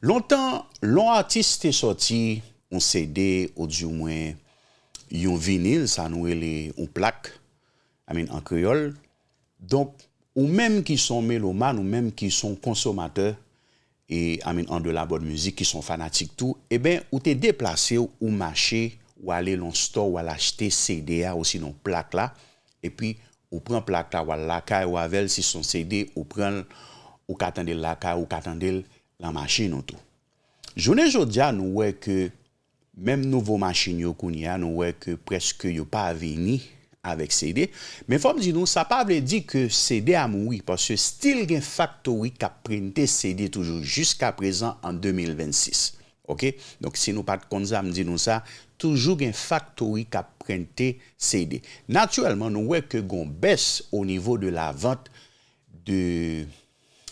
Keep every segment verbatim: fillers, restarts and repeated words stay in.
Lontan, lè yon atis te sòti yon C D, oudimwen yon vinil, sa nou rele yon plak, I mean, an kreyòl. Donk, ou menm ki se yon melomàn, ou menm ki se yon konsomatè, e, I mean, andela bòd mizik, ki se yon fanatik tou, eben, ou te deplase w, ou mache, ou ale lan stò, ou al achte C D a, osinon plak la, epi ou pran plak la, ou al lakay ou avè l, si se yon C D, ou pran l, ou ka tande l lakay, ou ka tande l lan machin ou tou. Jounen jodi a, nou wè ke menm nouvo machin yo kounye a, nou wè ke prèske yo pa vini avèk C D. Men fò m di nou, sa pa vle di ke C D a mouri, paske still gen faktori k ap prente C D toujou jiskaprezan an de mil vennsis. Oke? Donk, si nou pa t konn sa, m di nou sa, toujou gen faktori k ap prente C D. Natirèlman, nou wè ke gon bès o nivo de la vente de,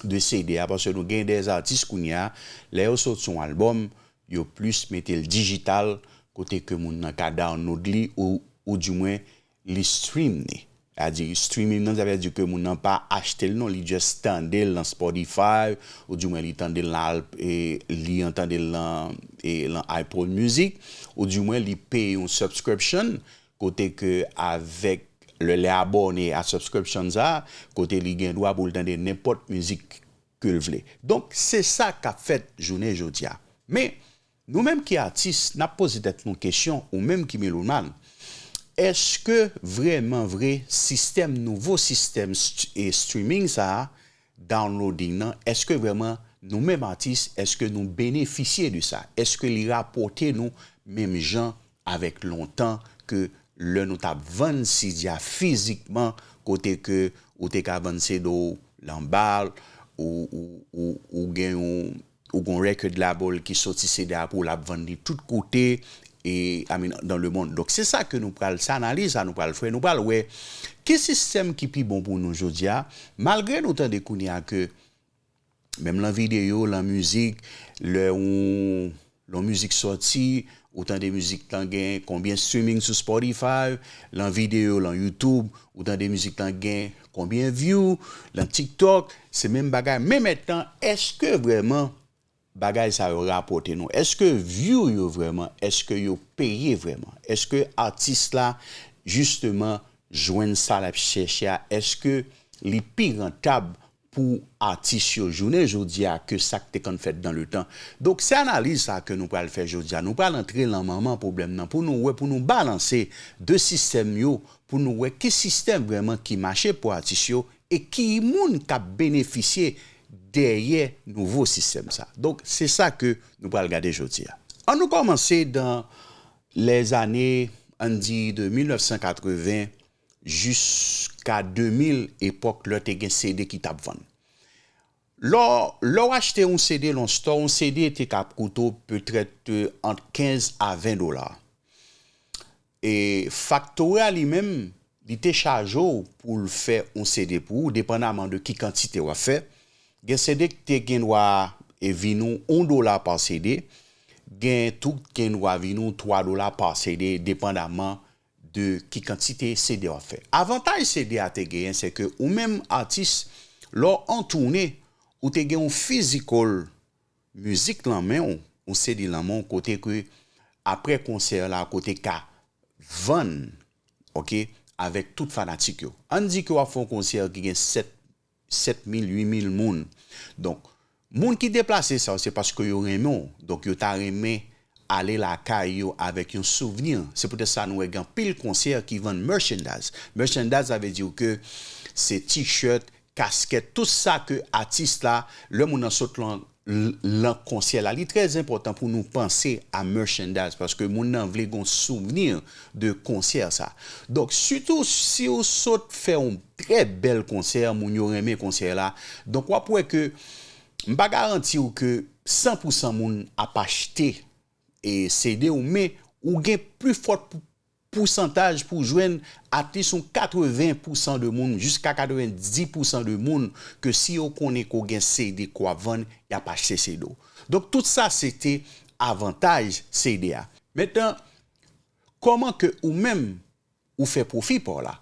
de C D a, paske nou gen de atis kounye a, lè yo soti yon albòm, yo plis mete l dijital, kote ke moun nan ka download li, ou, oudimwen li stream li. Sa di streaming nan, sa vle di ke moun nan pa achte l non, li just tande l nan Spotify, oudimwen li tande l nan, e, li an tande l nan, e, nan Apple Music, oudimwen li peye yon subscription, kote ke avèk lè, lè abòne a subscription sa, kote li gen dwa pou l tande nenpòt mizik ke l vle. Donk, se sa k ap fèt jounen jodi a. Men, nou menm ki atis, n ap poze tèt nou kesyon, ou menm ki melomàn, èske vrèman vre sistèm, nouvo sistèm st-, e streaming sa a, downloading nan, èske vrèman nou menm atis, èske nou benefisye de sa? Èske li rapòte nou menm jan avèk lontan ke lè nou t ap vann C D a fizikman, kote ke ou te ka vann C D w lan bal, ou, ou, ou, ou gen yon, ou gon record label ki soti C D a pou l ap vann li tout kote, e, I mean, dans le monde. Donk, se sa ke nou pral, se analiz sa nou pral fè. Nou pral wè ki sistèm ki pi bon pou nou jodi a, malgre nou tande kounye a ke menm lan videyo, lan mizik, lè yon, lè yon mizik sòti, ou tande mizik lan gen konbyen streaming sou Spotify, lan videyo, lan YouTube, ou tande mizik lan gen konbyen view, lan TikTok, se menm bagay. Men mentnan, èske vrèman bagay sa yo rapòte nou? Èske view yo vrèman, èske yo peye vrèman? Èske atis la, jisteman, jwenn sa l ap chèche a? Èske li pi rantab pou atis yo jounen jodi a ke sa k te konn fèt dans le temps? Donk, se analiz sa ke nou pral fè jodi a. Nou pral antre lan manman pwoblèm nan pou nou wè, pou nou balanse de sistèm yo, pou nou wè ki sistèm vrèman ki mache pou atis yo e ki moun k ap benefisye dèyè nouvo sistèm sa. Donk, se sa ke nou pral gade jodi a. Ann nou kòmanse dans les années, ann di de mil nèf san katreven jiska de mil, epòk lè te gen C D ki t ap vann. Lè, lè w achte yon C D lan yon stò, yon C D te ka ap koute w petrèt, e, ant kenz a ven dola. E faktori a li menm, li te chaje w pou l fè yon C D pou ou, depandaman de ki kantite w ap fè. Gen C D ki te gen dwa, e, vin ou yon dola pa C D, gen tou ki gen dwa vin ou twa dola pa C D, depandaman de ki kantite C D w ap fè. Avantaj C D a te genyen, se ke ou menm atis, lè w an toune, ou te gen yon physical mizik lan men w, yon C D lan men w, kote ke apre konsè la, kote ka vann, oke, avèk tout fanatik yo. Ann di ke w ap fè yon konsè ki gen sèt, sèt mil, uit mil moun. Donk, moun ki deplase sa yo, se paske yo renmen w. Donk, yo ta renmen ale lakay yo avèk yon souvni. Se poutèt sa nou wè gen anpil konsè ki vann merchandise. Merchandise, sa vle di ke se t-shirt, kaskèt, tout sa ke atis la, lè moun nan sot lan, lan konsè la. Li trè enpòtan pou nou panse a merchandise, paske moun nan vle gon souvni de konsè sa. Donk, sitou si w sot fè yon trè bèl konsè, moun yo renmen konsè la. Donk, w ap wè ke m pa garanti w ke san pou san moun ap achte, e, C D w, men ou gen pli fòt pou pousantaj pou jwenn at least yon katreven pousan de moun, jiska katrevendis pousan de moun, ke si yo konnen ke w gen C D ke w ap vann, y ap achte C D w. Donk, tout sa se te avantaj C D a. Mentnan, kòman ke ou menm ou fè pwofi pa w la?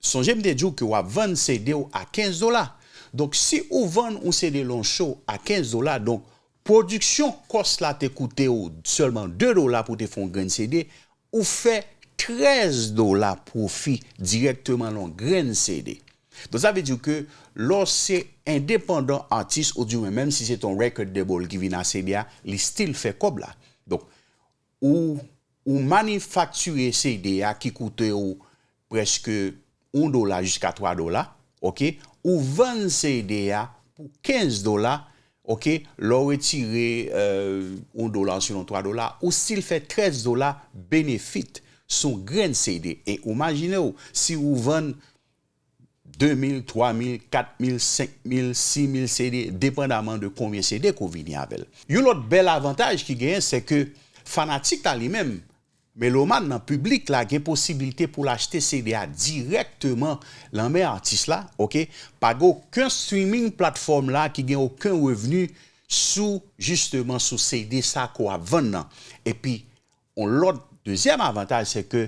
Sonje m te di w ke w ap vann C D w a kenz dola. Donk, si ou vann yon C D lan yon show a kenz dola, donk, pwodiksyon kòs la te koute w sèlman de dola pou te fè yon grenn C D, ou fè trèz dola pwofi dirèkteman nan yon grenn C D. Donk, sa vle di ke lè w se endepandan atis, oudimwen menm si se t yon record label ki vin a C D a, li still fè kòb la. Donk, ou, ou manifaktire C D a ki koute w prèske yon dola jiska twa dola, oke? Ou vann C D a pou kenz dola, oke? Lè w retire, euh, yon dola selon twa dola, ou still fè trèz dola benefit sou grenn C D. E ou imajine w, si ou vann de mil, twa mil, kat mil, senk mil, sis mil C D, depandaman de konbyen C D ke w vini avè l. Yon lòt bèl avantaj ki genyen, se ke fanatik la li menm, melomàn nan, piblik la, gen posiblite pou l achte C D a dirèkteman nan men atis la, oke? Pa gen okenn streaming platfòm la ki gen okenn revni sou, jisteman, sou C D sa ke w ap vann nan. Epi, yon lòt, dezyèm avantaj, se ke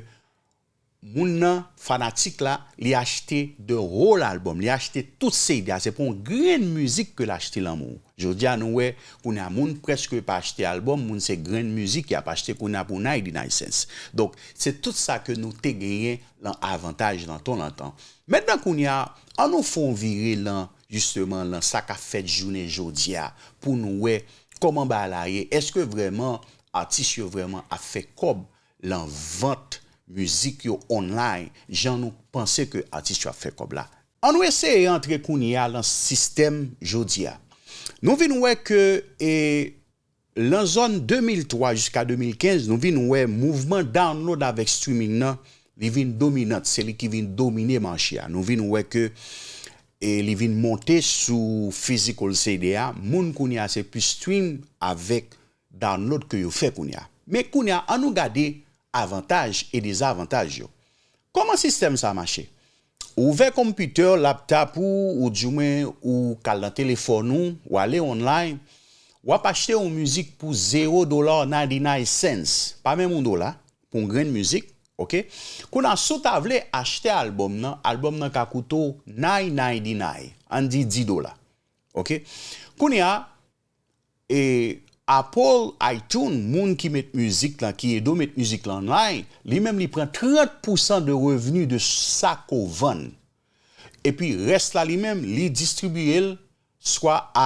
moun nan, fanatik la, li achte the whole album, li achte tout C D a, se pa yon grenn mizik ke l achte lanmou. Jodi a, nou wè, kounye a, moun prèske pa achte album, moun se grenn mizik y ap achte kounye a pou ninety-nine cents. Donk, se tout sa ke nou te genyen lan avantaj lan tan lontan. Mentnan, kounye a, ann nou fè yon vire lan, jisteman, lan sa k ap fèt jounen jodi a, pou nou wè kòman bagay la ye. Èske vrèman atis yo vrèman ap fè kòb lan vant mizik yo online, jan nou panse ke atis yo ap fè kòb la? Ann nou eseye antre kounye a lan sistèm jodi a. Nou vin wè ke, e, lan zòn de mil twa jiska de mil kenz, nou vin wè mouvman download avèk streaming nan, li vin dominant, se li ki vin domine mache a. Nou vin wè ke, e, li vin monte sou physical C D a, moun kounye a se plis stream avèk download ke yo fè kounye a. Men kounye a, ann nou gade avantaj e dezavantaj yo. Kòman sistèm sa mache? Ou ouvè konpitè, laptop ou, oudimwen ou k al nan telefòn ou, ou ale online, w ap achte yon mizik pou zewo dola ninety-nine cents, pa menm yon dola, pou yon grenn mizik, oke? Kounye a, si w ta vle achte album nan, album nan ka koute w nine ninety-nine, ann di dis dola, oke? Kounye a, e, Apple iTunes, moun ki met mizik lan, ki ede w met mizik lan online, li menm li pran trant pousan de revni de sa ke w vann. Epi rès la li menm, li distribiye l swa a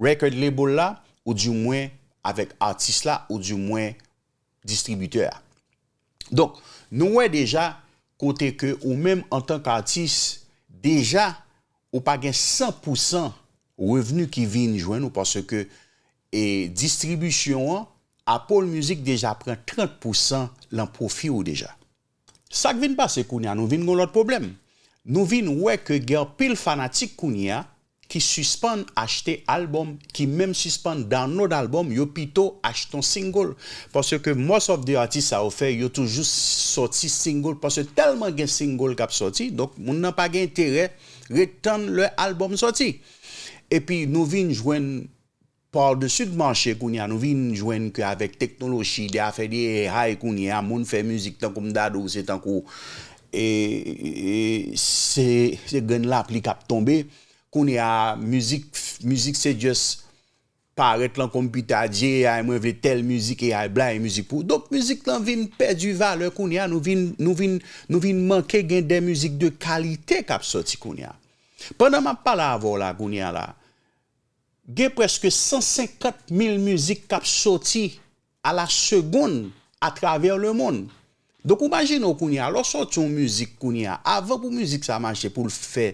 record label la, oudimwen avèk atis la, oudimwen distribitè a. Donk, nou wè deja kote ke ou menm antanke atis, deja ou pa gen san pousan revni ki vin jwenn ou, paske, e, distribisyon an, Apple Music deja pran trant pousan lan pwofi w deja. Sa k vin pase kounye a, nou vin gen yon lòt pwoblèm. Nou vin wè ke gen anpil fanatik kounye a ki sispann achte album, ki menm sispann download album, yo pito achte yon single. Paske most of the artist sa yo fè, yo toujou sòti single, paske tèlman gen single k ap sòti, donk moun nan pa gen enterè ret tann lè album sòti. Epi nou vin jwenn pa desi mache kounye a, nou vin jwenn ke avèk teknoloji, de afè de A I kounye a, moun fè mizik tankou m ta di w, se tankou, e, e, se, se grenn lapli k ap tonbe. Kounye a, mizik, mizik se just parèt lan konpitè a di, A I, mwen vle tèl mizik, A I bay mizik pou ou. Donk, mizik lan vin pèdi valè kounye a, nou vin, nou vin, nou vin manke gen de mizik de kalite k ap sòti kounye a. Pandan m ap pale avè w la kounye a la, gen prèske san senkant mil mizik k ap sòti a la segonn atravè lemonn. Donk, ou imajine w kounye a, lè w sòti yon mizik kounye a, avan pou mizik sa mache, pou l fè,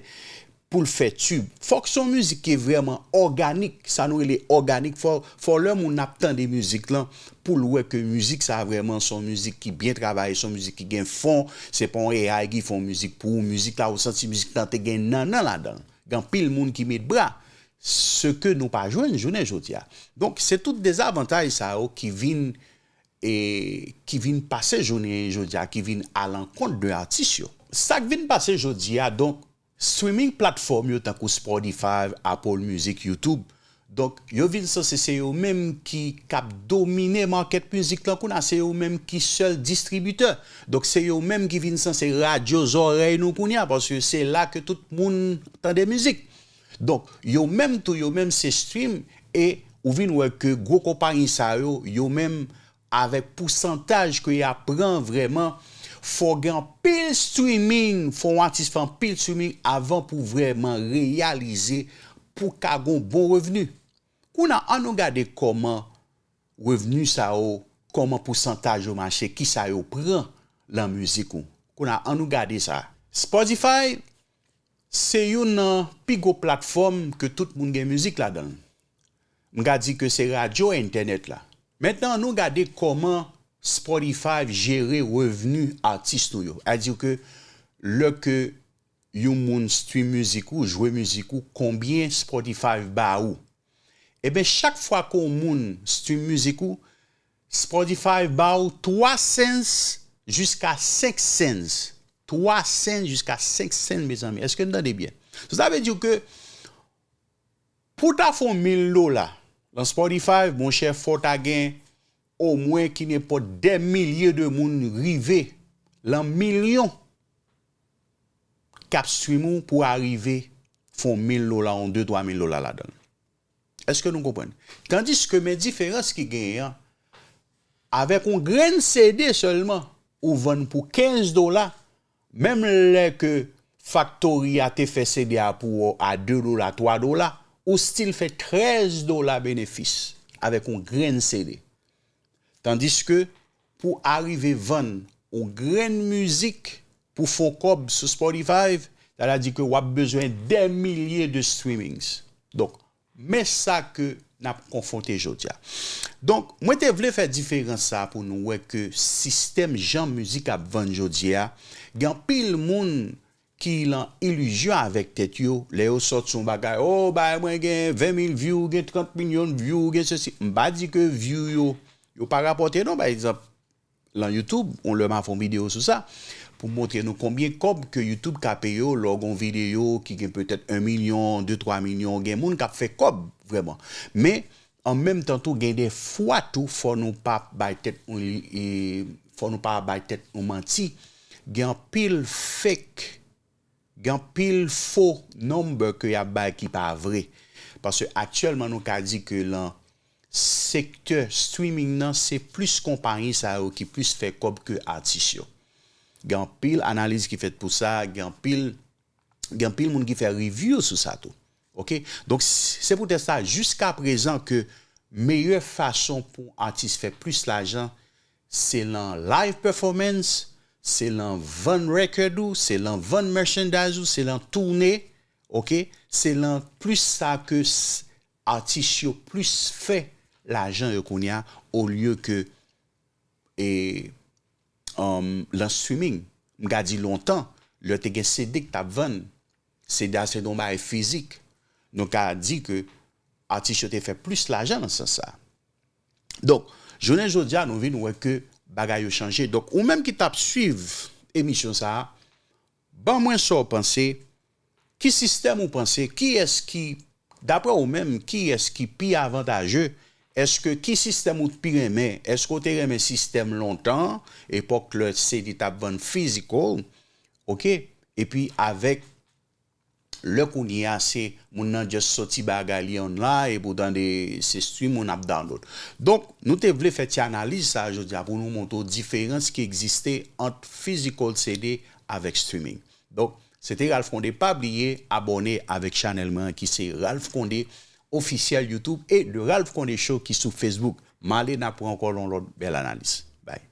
pou l fè tib, fòk se yon mizik ki vrèman òganik, sa nou rele òganik, fò, fò lè moun ap tande mizik lan, pou l wè ke mizik sa vrèman se yon mizik ki byen travay, se yon mizik ki gen fon, se pa yon A I ki fè yon mizik pou ou, mizik la ou santi mizik lan te gen nannan ladan l. Gen anpil moun ki met bra, se ke nou pa jwenn jounen jodi a. Donk, se tout dezavantaj sa yo ki vin, e, ki vin pase jounen jodi a, ki vin alankont de atis yo. Sa k vin pase jodi a, donk, streaming platfòm yo tankou Spotify, Apple Music, YouTube, donk, yo vin sanse se yo menm ki k ap domine market mizik lan kounye a, se yo menm ki sèl distribitè. Donk, se yo menm ki vin sanse radyo zòrèy nou kounye a, paske se la ke tout moun tande mizik. Donk, yo menm tou, yo menm se stream, e ou vin wè ke gwo konpayi sa yo, yo menm, avèk pousantaj ke y ap pran vrèman, fò w gen anpil streaming, fò yon atis fè anpil streaming avan pou vrèman reyalize pou ka gon bon revni. Kounye a, ann nou gade kòman revni sa yo, kòman pousantaj yo mache, kisa yo pran lan mizik ou. Kounye a, ann nou gade sa. Spotify, se youn nan pi gwo platfòm ke tout moun gen mizik ladan l. M ka di ke se radyo, entènèt la. Mentnan, ann nou gade kòman Spotify jere revni atis nou yo. Sa di ke lè ke yon moun stream mizik ou, jwe mizik ou, konbyen Spotify ba ou? Eben, chak fwa ke yon moun stream mizik ou, Spotify ba ou twa cents jiska senk cents. Twa cents jiska senk cents, mezanmi. Èske n tande byen? So, sa vle di ke pou w ta fè yon mil dola lan Spotify, monchè, fò w ta gen omwen ki nenpòt dè milye de moun rive lan milyon k ap stream ou pou w arive fè yon mil dola, yon de, twa mil dola ladan l. Èske nou konprann? Tandiske men diferans ki genyen an, avèk yon grenn C D sèlman, ou vann pou kenz dola, menm lè ke faktori a te fè C D a pou ou a de dola, twa dola, ou still fè trèz dola benefis avèk yon grenn C D. Tandiske pou arive vann yon grenn mizik pou fè yon kòb sou Spotify, sa vle di ke w ap bezwen dè milye de streamings. Donk, men sa ke n ap konfwonte jodi a. Donk, mwen te vle fè diferans sa pou nou wè ke sistèm jan mizik ap vann jodi a, gen anpil moun ki lan ilizyon avèk tèt yo, lè yo sòti yon bagay, "Oh, bagay mwen gen ven mil view, gen trant milyon view, gen sesi." M pa di ke view yo, yo pa rapòte non, pa egzanp, lan YouTube, yon lè m a fè yon videyo sou sa, pou montre nou konbyen kòb ke YouTube ka peye w lè w gen yon videyo ki gen petèt en milyon, de, twa milyon, gen moun k ap fè kòb vrèman. Men, an menm tan tou, gen de fwa tou, fò nou pa bay tèt nou, e, fò nou pa bay tèt nou manti. Gen anpil fake, gen anpil fo number ke y ap bay ki pa vre. Paske aktyèlman, nou ka di ke lan sektè streaming nan, se plis konpayi sa yo ki plis fè kòb ke atis yo. Gen anpil analiz ki fèt pou sa, gen anpil, gen anpil moun ki fè review sou sa tou. Oke? Donk, s-, se poutèt sa, jiska prezan ke meyè fason pou atis fè plis lajan, se lan live performance, se lan vann record ou, se lan vann merchandise ou, se lan toune, oke? Se lan plis sa ke s-, atis yo plis fè lajan yo kounye a, olye ke, e, um, lan streaming. M ka di lontan, lè te gen C D k t ap vann, C D a se te yon bagay fizik. Nou ka di ke atis yo te fè plis lajan nan sans sa. Donk, jounen jodi a, nou vin wè ke bagay yo chanje. Donk, ou menm ki t ap swiv emisyon sa a, ban mwen sa w panse, ki sistèm ou panse, kiyès ki, daprè ou menm, kiyès ki pi avantaje? Èske ki sistèm ou t pi renmen? Èske w te renmen sistèm lontan, epòk lè C D t ap vann physical, oke? Epi avèk lè kounye a, se moun nan just soti bagay li online, epi w tande se stream moun ap download. Donk, nou te vle fè ti analiz sa a jodi a pou nou montre w diferans ki egziste ant physical C D avèk streaming. Donk, se te Ralph Condé. Pa bliye abòne avèk chanèl mwen an ki se Ralph Condé Officiel YouTube e The Ralph Condé Show ki sou Facebook. M ale, n a pran ankò yon lòt bèl analiz. Bye.